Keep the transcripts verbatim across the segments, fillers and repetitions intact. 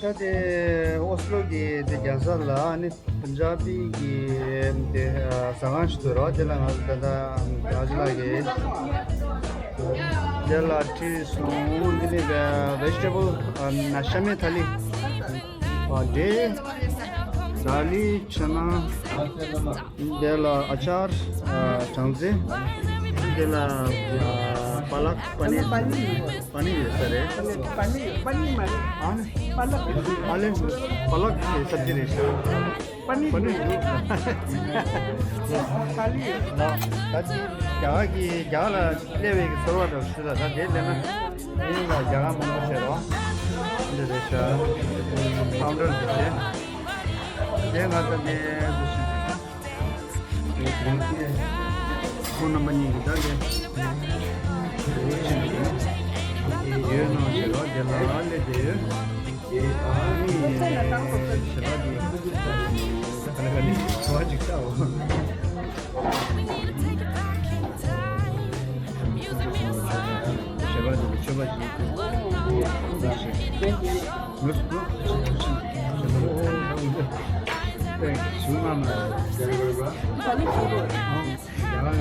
ད་དེ་ཨོ་སི་ལོ་གི་དེ་རྒྱལ་ས་ལ་ནི་པན་ཇ་བི་གི་དེ་ཟ་ཁང་ཞིག་འདུག་ར། དེ་ལ་ང་ཚོ་ད་ལྟ་ཨ་ཅག་ལགས་ཀྱིས་དེ་ལ་ཁྲིད་སོང་། འདི་ནི་བེ་ཇི་ཊེ་བལ་ཨ་ཤ་མེ་ཐ་ལི་ཨ་འདྲེ་ཟ་ལི་ཕྱེ་ནང་། དེ་ལ་ཨ་ཅར། ཨ་སྦྲང་རྩི། དེ་ལ་ཨ་པ་ལག་པ་ནི་པ་ནི་པ་ནི་ཡོད་ས་རེད། པ་ནི་ཡོད། པ་ནི་མ་རེད། ཨ་ནི་པ་ལག་ཨ་ལེ་པ་ལག་གི་སབ་ཇི་རེད་ཤག་པ་ནི་པ་ནི་ཡོད། པ་ནི་ཡོད། ད་ཅི་རྒྱ་གར་གྱི་རྒྱ་གར་ལ་སླེབས་པའི་གི་ཚོར་བ་འདྲ་ཞུ་ད། ད་དེ་སླེབས་ན་ཨིན་ལ་རྒྱ་གར་མང་པོ་བྱེད་རོགས། འདི་རེད་ཤག་ཕའུན་ཌར་དེ་རེད། དེ་ང་ད་དེ་འདུག་ཤིང་ཁོང་རྣམ་པ་གཉིས་ཀྱིས་ད་ལྟ་ཡོད་ནང་བཞིན་རོགས་རྒྱ་ནག་ལ་སླེབས་བསྡད་ཡོད། ཨ་ནི་ཞེ་དྲག་གི་ད་ལྟ་ག་ནི་བ་ཅིག་ལྟའོ། ཞེ་དྲག་གི་མཆོད་པ་ཅིག་ངོས་སུ་ངོས་སུ་ཞེ་དྲག་གི་ཞེ་དྲག་གི་ཞུ་ང་མ་རྒྱ་གར་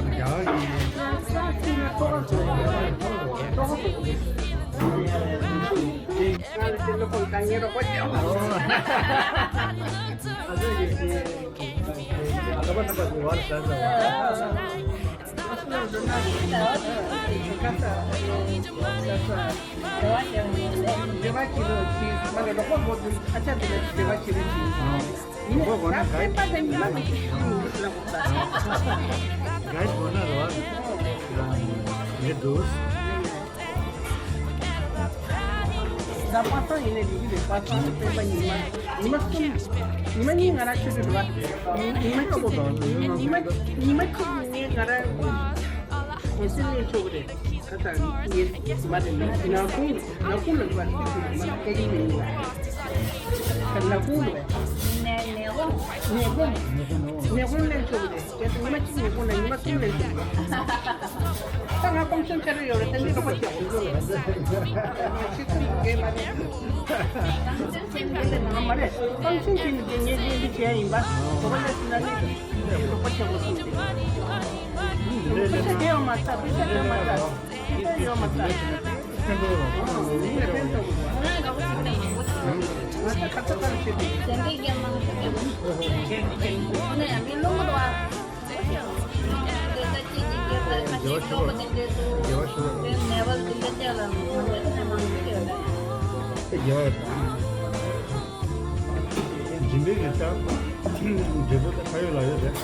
རྒྱ་གར་གྱི། ཨ། ཁོ་གོ་ན་ག་ཡི་པ་དེ་ཉི་མ་མི་ཤི་ལ་གོ་ས། ག་ཡི་གོ་ན་རོ་ཨ་མེ་དུ། ད་པ་སངས་ཡིན་ནས་མི་གི་རེད། པ་སངས་ནི་སྤེན་པ་ཉི་མ་ཉི་མ་གསུམ་ཉི་མ་གཉིས་ང་རང་ཆོས་སྒྲུབ་རེད་བ། ཉི་མ་གཅིག་ཉི་མ་ཉི་མ་གཅིག་ངས་ང་རང་གོང་སེང་ལེན་ཆོག་གི་རེད། ད་ལྟ་ངས་མ་རེད་ན་ནག་ཁུང་ནག་ཁུང་ལ་འགྲོ་བ་སྲིད་ཀྱི་མ་སྐད་ཡིག་མི་ཡིན་ལ། ནག་ཁུང་ལ་ནས་ནས་ནས་ཁུང་ནས་ཁུང་ལེན་ཆོག་གི་རེད། ཁྱེད་ཚོ་ཉི་མ་གཅིག་ནས་ཁུང་ལ་ཉི་མ་གསུམ་ལེན་ཆོག་གི་རེད། ད་ང་ཀོང་ཆེན་ཆ་རེ་ཡོད་རེད། དེ་འདྲའི་རོགས་པ་བྱེད་དགོས་ཆེ་ཚུལ་དགོས་མ་རེད། མ་རེད། ཀོང་ཆེན་གྱིས་ནི་དེ་ངས་འདི་འདི་བྱས་ཡིན་པ། གོ་བ་ལས་ཟིན་ན་ནི་རོགས་པ་བྱེད་དགོས་གསུངས་ཏེ། ཕུ་ཆ་དེ་ཡང་མ་ཚར། ཕུ་ཆ་དེ་ཡང་མ་ཚར། ཕུ་ཆ་ཡང་མ་ཚར། ཨ་ནི་ང་ཚོ་ཁ་ཚ་ཁ་ལ་བྱེད་དུས། ནས་མི་རླུང་བུ་བ། དགེ་བ་ཞུ་བ། དགེ་བ་ཞུ་བ། དགེ་བ་ཞུ་བ། སྦྱིན་པའི་གི་ད་འབྲས་བུ་ད་ཁ་ཡོད་ལག་ཡོད་རེད།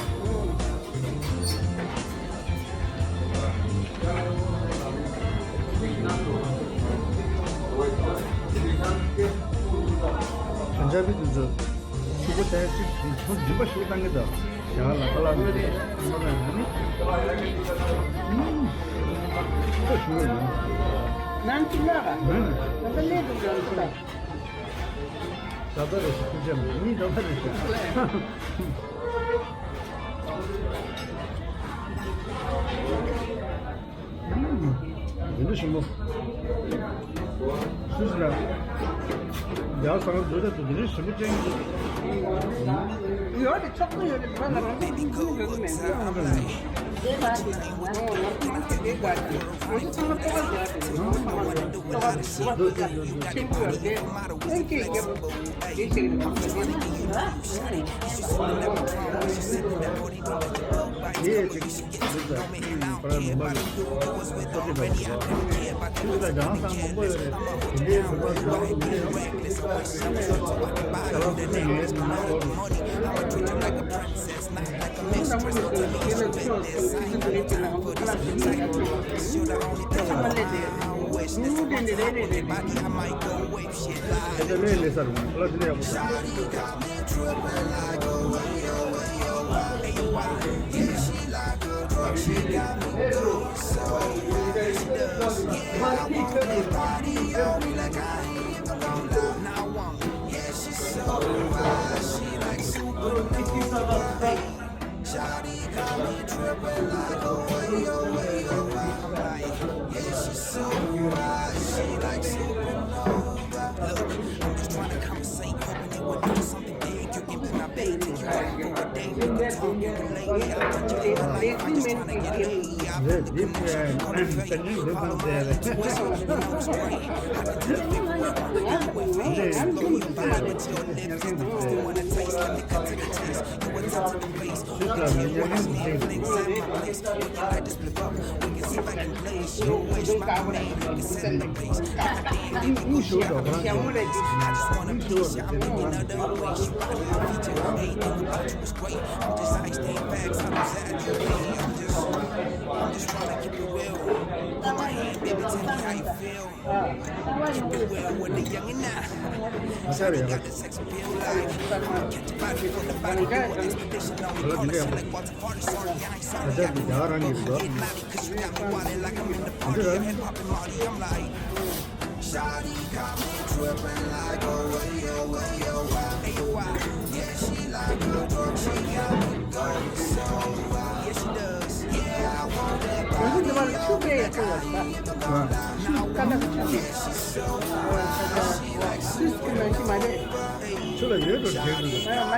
བན་ཆ་བི་དེ་ཚོ་ཕྱུ་པ་དེ་ཅིག་ཚོ་སྦྱིན་པ་ཞུ་བཏང་གི་འདུག་ཡང་ལ་ཁ་ལག་མི་དེ་ཚོ་ནི་ཁོ་ཞུ་གི་ཡོད། ནང་གི་ལ་ར་ནང་གི་ལས་དུ་འགྲོ་གི་ད། ད་ལྟ་རེ་ཞིག་ཁུར་ཆེན་མོ་གཉིས་ད་ལྟ་རེ་ཞིག་འདི་འདྲ་ཞིམ་པོ། སུ་ཞིག་ལ་ཡག་ས་ང་འདོད་ད་དུ་འདི་འདྲ་ཞིམ་པོ་ཅན་གྱི་ཡོད་རེད། ཆོག་ཏུ་ཡོད་རེད། ང་ལ་རང་ཚོ་ཡོད་མེད་འདི་ང་ཚོ་ཚང་མ་ལྟོ་ག་ཡོད་རེད། ཆེན་པོ་ཡོད་རེད། ཨེ་ཀེ་རྒྱབ་དེ་ཆེ་རེད། ཡེ་ཅིག་འདི་ལྟར་པར་མི་མང་གི་ཐོག་གི་འདྲ་བ། ཁྱེད་ཚོ་ལ་རང་སང་མང་པོ་ཡོད་རེད། དེ་འདྲའི་བཟོ་པ་བཟོ་བ་མི་རེད། ཁྱེད་ཚོ་ལ་སོ་སོ་ཡོད་མི་མང་པོ་རེད། Shawty got me tripping like, oh, hey, oh, hey, oh, hey. Yeah, she's so fine, she like supernova. Look, I'm just tryna come This, this, uh, I'm sending this one there. ཆུ་ལ་ཡོད་དོ་བྱེད་དགོས།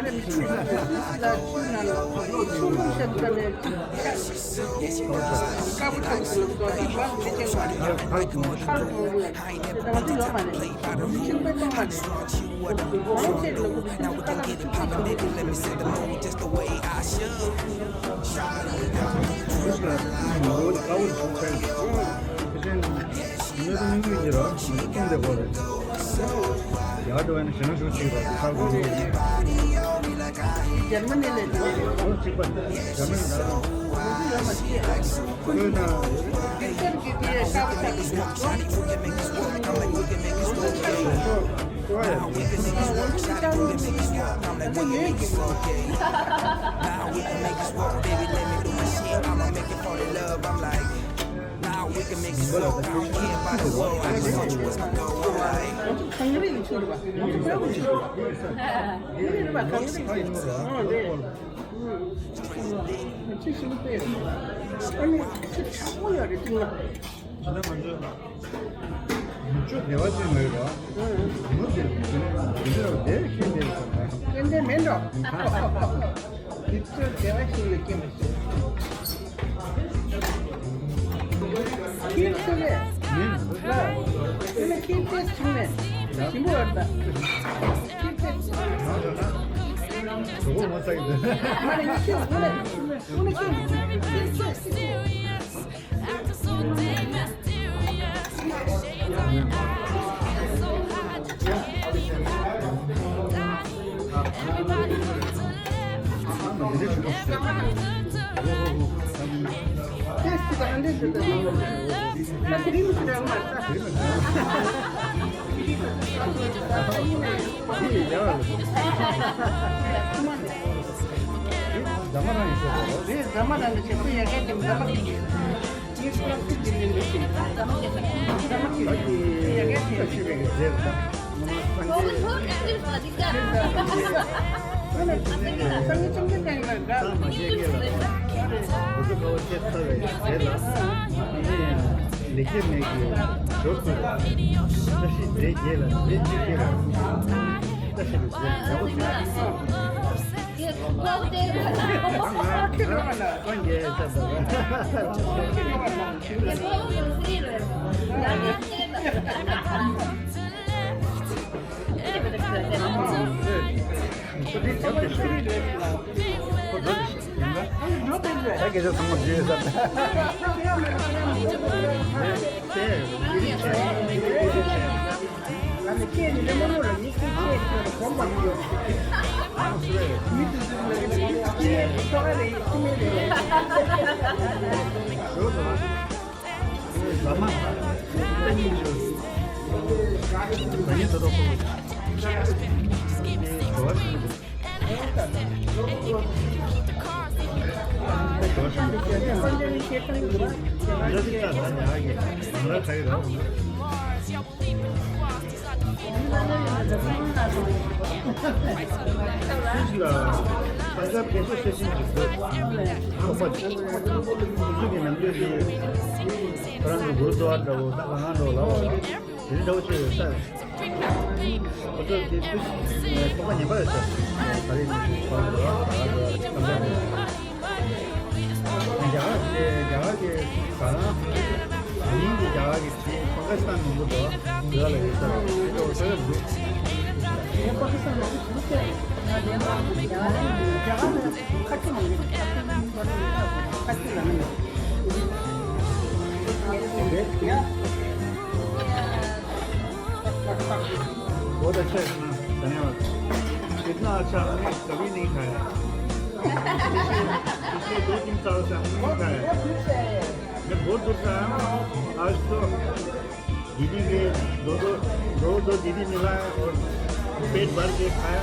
ཇར་མ་ནི་ལས་དང་། ལོ་གཅིག་པ་ཇར་མ་ནི་ལ། ཁོས་ན། གངས་རི་ཡིན་ཚུལ་བ། ཡིན་ཚུལ་བ། གངས་རི་ཡིན་ཚུལ་བ། ཅི་ཞིག་པས། ཨ་ནི་ཅི་ཆགས་པོ་ཡོད་རེད་ཅིང་ལ། ད་ང་ཚོ་མི་ཆོས་བདེ་བ་ཅན་མེད་རོ། མུ་དེ་དེ་དེ་རོ་དེ་ཁྱེད་དེ་ཟེར་ན། ཏན་ཏན་མེད་འགྲོ། དེ་ཚོ་བདེ་བ་ཞིག་ལ་སྐྱེ་མི་སྲིད། ཁྱེད་ཚོ་ལས། མིན། ལ། དེ་ལ་ཁྱེད་ཚོས་བྱུང་ནས་ཞིམ་པོ་བར་ད། ཁྱེད་ཚོས། གྲོགས་པོ་མ་ཚད་ཡིན། མ་ནི་ཁྱེད་ཚོ་ལས། ཁྱེད་ཚོས། རེད། རྫ་མ་རང་གི་ཆེད་དུ། རེད། རྫ་མ་རང་གི་ཆེད་དུ་ཡ་གི་རྫ་མ་རང་གི་ཡིན་སྐོར་ཚིག་འདི་མིན་འདུག་ཅིང་རྫ་མ་གི་རྫ་མ་གི་ཡ་གི་ཆེད་དུ། ཨོ་ལྷོ་ཀ་འདིར་ས་འདི་ཀ་ཨོ་ལྷོ་ཀ་འདིར་ས་འདི་ཀ་ཨོ་ལྷོ་ཀ་འདིར་ས་འདི་ཀ་ཨོ་ལྷོ་ཀ་འདིར་ས་འདི་ཀ་ཨོ་ལྷོ་ཀ་འདིར་ས་འདི་ཀ་ལེགས་སྐྱེས་མེད་ཀྱི་ཇོ་ཁུ་བཀྲ་ཤིས་རྫས་བརྒྱད་ལ་རྫས་གཅིག་བརྒྱད་ལ་བཀྲ་ཤིས་རྫས་བརྒྱད་ལ། ཚོགས་པ་ངན་པ་རེད་ཤག་ད་རེས་ནས་ཚོགས་པ་ངན་པ་རེད་ཤག་རྒྱ་གར་གྱི་རྒྱ་གར་གྱི་ཟ་ཁང་། དེ་རིང་གི་རྒྱ་གར་གྱི་དེ་པ་ཀི་སི་ཐན་མང་པོ་འདུག་དེ་ག་ལ་ཡོད་ས་རེད། དེ་འདྲ་བོ་ས་ཡོད་འདུག་ངས་པ་ཀི་སི་ཐན་མང་པོ་འདུག་ཟེར། ང་དེ་ལ་རྒྱ་གར་ནས་ཁ་ཆེ་མང་པོ་འདུག་ཁ་ཆེ་ལ་ནི། बहुत अच्छा है खाना, धन्यवाद। इतना अच्छा हमने कभी नहीं खाया। पिछले, पिछले दो तीन साल से हमने नहीं खाया। मैं बहुत दूर से आया हूँ, आज तो दीदी के दो दो, दो दो दीदी मिला है और पेट भर के खाया।